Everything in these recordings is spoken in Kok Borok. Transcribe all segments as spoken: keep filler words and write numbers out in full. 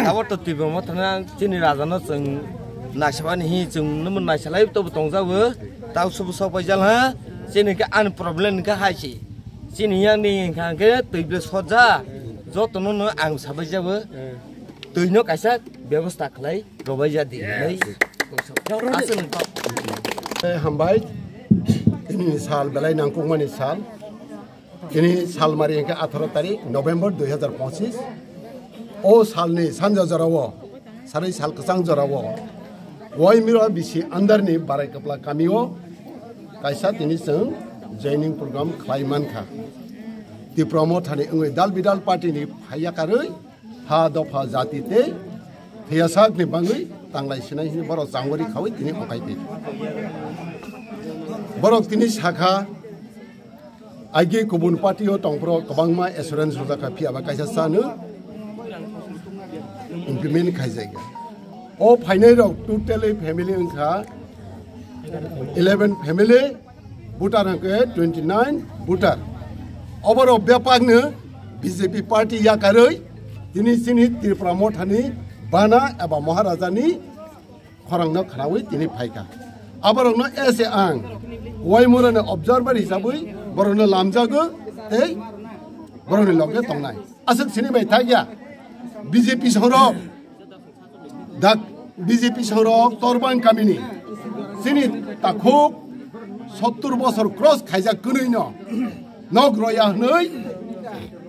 Abo to twi bwrwngma thangna chini raja no chwng naisabani hi chwng nw naisa lai to tongjago. Tau subu sok bai jal ha. Chini khe ani problem khe hai si. Chini yang ni hwnkha khe twi ble soja. Joto no no ang sabai jago. Twi no kaisa bebosta khlai robai ja di. Aswk. Eh, hambai. Ini sal belai nangkukmani sal. Tini salmari hingke atharo tarik November dui hazar pochin. O salni sanja jorao, sarwi sal kwchang jorao, Waimura bisi andarni Barai Kapla kamio kaisa tini chwng joining program khlai mankha. Tipra Mothani wngwi dal bidal party ni phaiya karwi ha dopha jati tei thwiyasak ni bangwi tanglai sinai hini borok changori khawi tini okai tei. Borok tini sakha, aige kubun party o tongphuru kwbangma assurance rwjakha, phiya ba kaisa chano implement khaijakya. O phainai rok totally family wngkha eleven family, voter hwnkhe twenty nine voter. Oborok bebakno B J P party yakarwi tini chini Tripura Mothani bana eba Maharajani khorangno khnaui tini phaikha. Aborokno ese ang Waimurani observer hisabwi borokno lamjago tei borokni loge tongnai. Aswk sini bai thakya B J P sorok, dak B J P sorok Torbang kamini chini takhuk sottur bosor cross khaijak kwnwi no nok roya hwnwi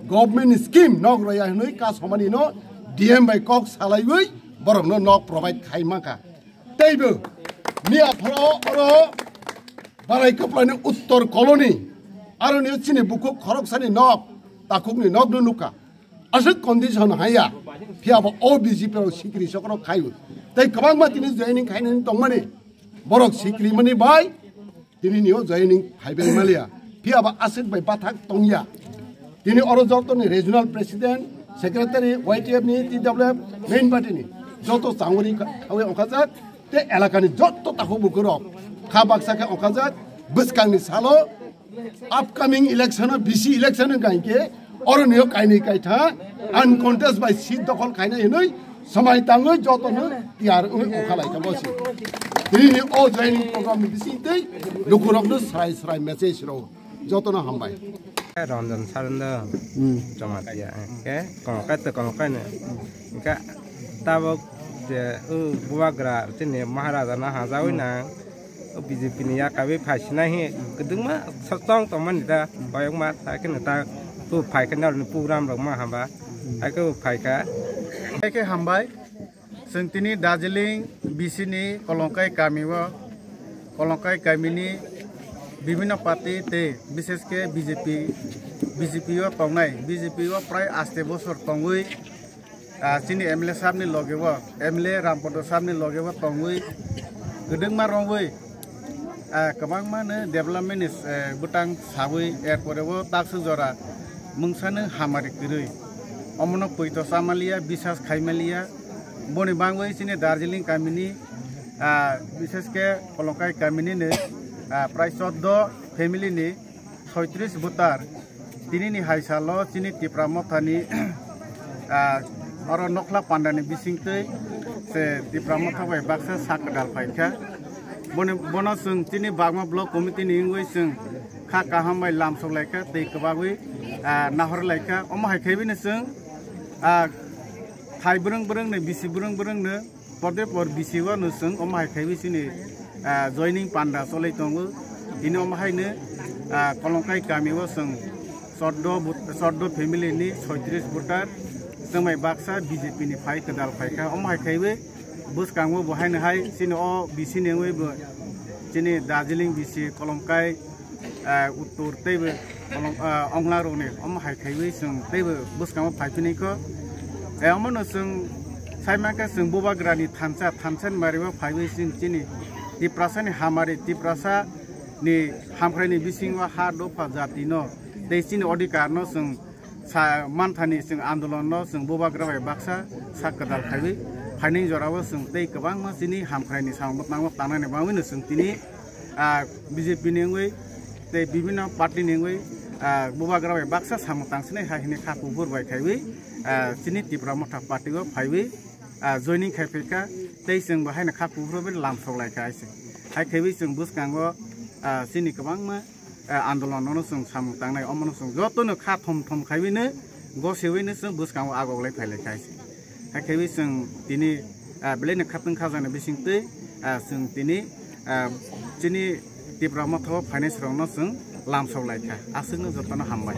government scheme nok roya hwnwi kasomani no D M bai kok salaiwi borokno nok provide khai mankha. Teibo miya phoro oro Barai Kaplani Uttor Colony, aroni chini bukhuk khoroksani nok, takhukni nokno nukha. Aswk condition haya, phiya bo o B J P rok sikri sokrok khaio. Tei kwbangma tini joining khainani tongmani, borok sikri mani bai, tini nio joining phaibai maliya. Phiya ba aswk bai bathak tongya. Tini oro joto ni regional president, secretary, Y T F ni, T W F, main party ni joto changori kha-, khawi okhajak, te elaka ni joto takhuk bukhuk rok kha baksa khe okhajak, bwskang ni salo upcoming election o, B C election o gain khe, oro nio kainwi kaitha uncontest bai seat dokhol khainai hinwi, Swmai tangwi jotono tiyar wngwi okha lai kha bosi. Tini ni o joining program ni bising tei lukurokno srai srai message rw. Jotono hambai. Ranjan Sarenda. Hmm. Jamatia. Ke kongkai to kongkai ne. Ke tabok je, uh, bubagra tini Maharaja na hajawi na. O B J P ni yakawi phai sinai hi kwdwngma sotong tongmani da, koyokma ta khe ta tu phai khe norni program rok ma hamba, hai khe phai kha. Hai khe hambai, chwng tini Darjeeling B C ni Kolongkai kami o, Kolongkai kami ni bibhinno party tei bishes khe B J P, B J P o tongnai, B J P o prai aste bosor tongwi, ah, chini M L A sahab ni loge o, M L A Rampada sahab ni loge o tongwi kwdwngma romwi, ah, kwbangma no development ni, eh, bwtang sawi, er pore o takswk jora mungsa no hamari kwrwi. Omono poito chamaliya, bisas khaimaliya. Boni bangwi chini Darjeeling kamini, ah, bishes khe Kolongkai kamini no, ah, prai choddo family ni soitris voter. Tini ni hai salo chini Tipra Mothani, ah, oro Nokhla Pandani bisingtwi se Tipra Motha bai baksa sak kwdal phaikha. Boni, bono chwng chini Bagma Block Committee ni wngwi chwng kha kaham bai lamsok laikha tei kwbagwi, ah, nahor laikha. Omo hai khaiwi no chwng, ah, thai bwrwng bwrwng no, bisi bwrwng bwrwng no, porde por bisi o no chwng omo hai khaiwi chini, ah, joining panda cholai tongo. Tini omo hai no, ah, Kolongkai kami o chwng choddo bot-, choddo family ni soitris voter, chwng bai baksa B J P ni phai kwdal phaikha. Omo hai khaiwi bwskango bo hai no hai chini o bisi ni wngwi bo chini Darjeeling bisi Kolongkai, ah, uttor teibo kolom, ah, ongla rokni omo hai khaiwi chwng teibo bwskango phaiphini kho. Eh, omono chwng saimankhe chwng bubagrani thansa, thansa ni mario phaiwi chwng chini Tiprasa ni hamari, Tiprasa ni hamkrai ni bisingo ha dopha jati no tei chini odhikar no chwng sa manthani chwng andolon no chwng bubagra bai baksa sak kwdal khaiwi phainai jorao chwng tei kwbangma chini hamkrai ni samung bwtangno tangnani bagwi no chwng tini ah, B J P ni wngwi tei bibhinno party ni wngwi, ah, bubagra bai baksa samung tangsinai hai hwnwi kha kuphur bai khaiwi, ah, chini Tipra Motha party o phaiwi, ah, joining khai phaikha, tei chwng bo haino kha kuphur bai lamsok laikha hai se. Hai khaiwi chwng bwskango, ah, chini kwbangma, ah, andolon no chwng samung tangnai, omono chwng jotono kha thom thom khaiwino gosewino chwng bwskango agok lai phai laikha hai se. Hai khaiwi chwng tini, ah, belai no khatwng khajaknai bisingtwi, ah, chwng tini, ah, chini Tipra Motha o phainai rokno chwng lamsok laikha. Aswkno jotono hambai.